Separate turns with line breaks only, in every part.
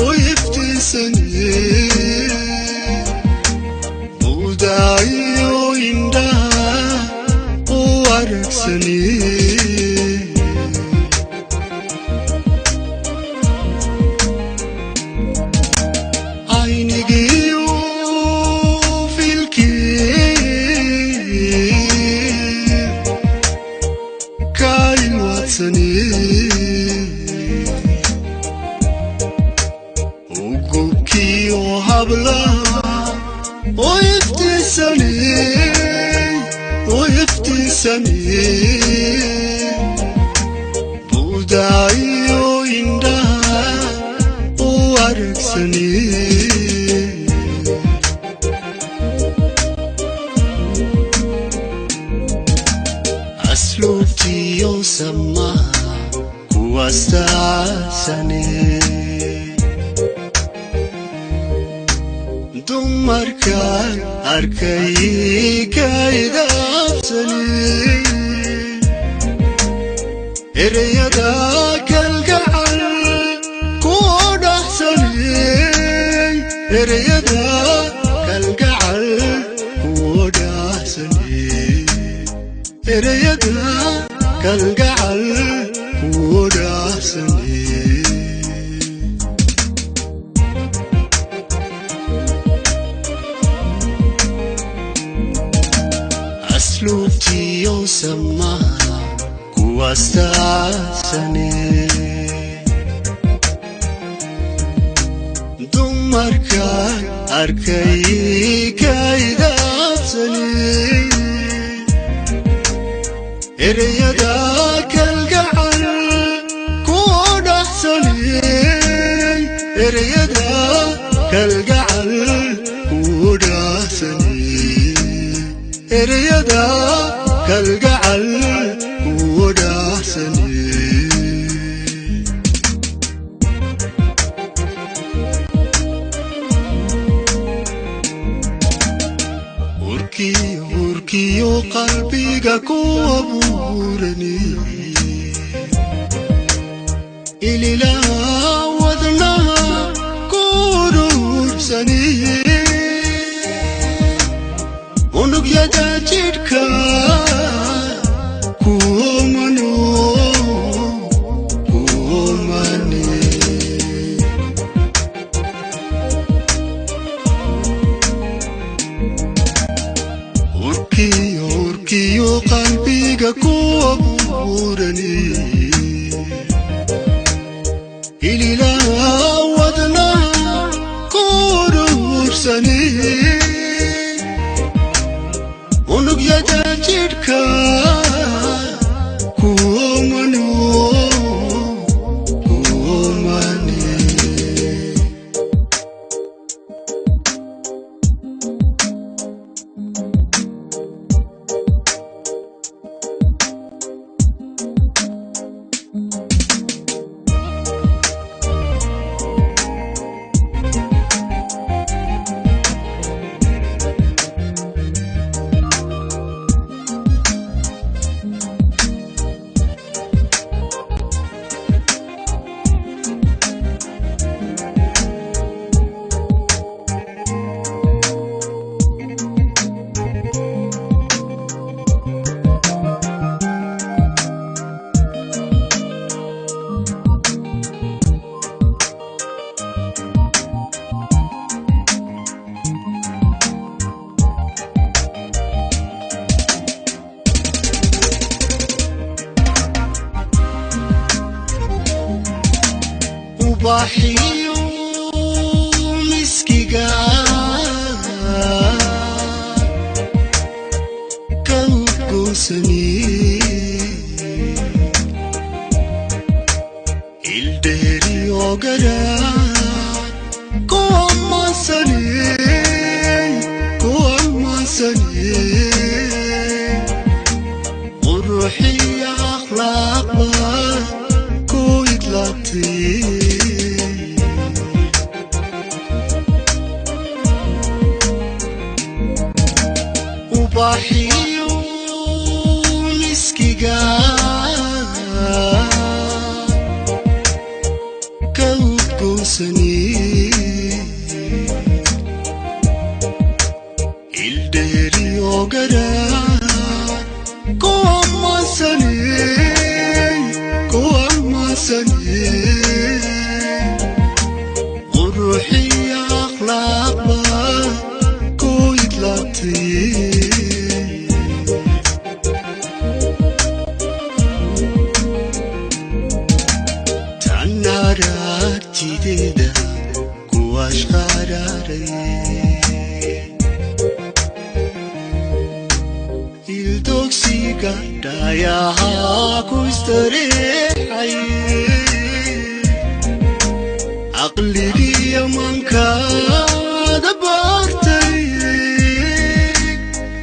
Iftiisani budaayo indhaha u aragsani. Aynigiyo filkii kailwadsani ugubkiyo hablaha oo iftiisani oo iftiisani budaayo indhaha u aragsani. Asluubtiyo samaha kuwastaasane dumarkaan arkay kaidaabsani ereyada kalgacal ku dhaxsani ereyada kalgacal ku dhaxsani ereyada kalgacal ku dhaxsani. Asluubtiyo samaha kuwastaasane dumarkaan arkay kaidaabsani ereyada kalgacal ku dhaxsani ereyada kalgacal ku dhaxsani ereyada kalgacal ku dhaxsani. Urkiyo urkiyo qalbiga ku abuurani ililaha wadnaha ku urursani unugyada jidhka kuomano kuomane. Urkiyo urkiyo qalbiga ku abuurani ililaha wadnaha ku urursani unugyada jidhka kuomano kuomane. Ubaxiyo miskiga ka udgoonsani ildheeriyo garaad ku amaansani ku amaansani quruxiyo akhlaaqba ku idlaatay. Ubaxiyo miskiga ka udgoonsani Garaad ku ammaansaney, ku ammaansaney. Quruxiyo akhlaaqba ku idlaatay. Tan aragtideeda ku ashqararay, ildogsiga dhayaha ku istareexay, caqligiyo mankaada baartay,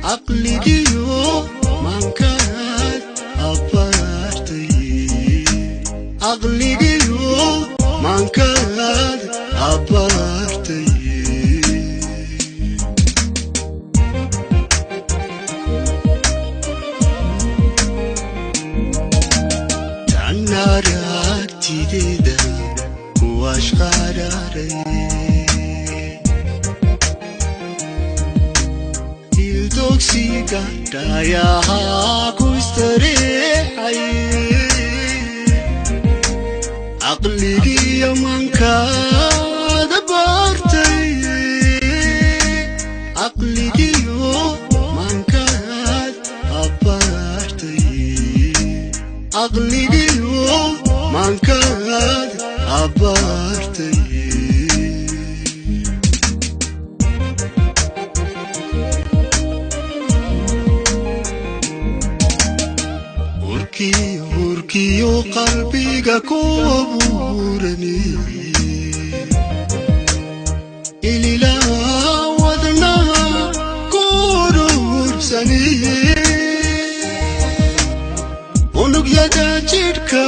caqligiyo mankaad abaartay, caqligiyo mankaad abaartay. Tan aragtideeda ku ashqararay, ildogsiga dhayaha ku istareexay, caqligiyo mankaada baartay, caqligiyo mankaad abaartay, caqligiyo mankaad abaartay. Urkiyo, urkiyo qalbiga ku abuurani, ililaa wadnaha ku urursani, unugyada jidhka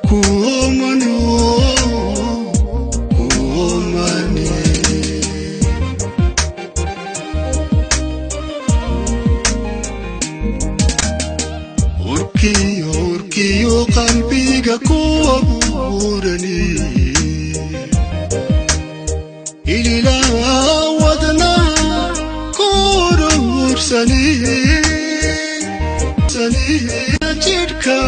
kuomano, kuomane. Urkiyo, urkiyo qalbiga ku abuurani, ililaa wadnaha ku urursani jidhka.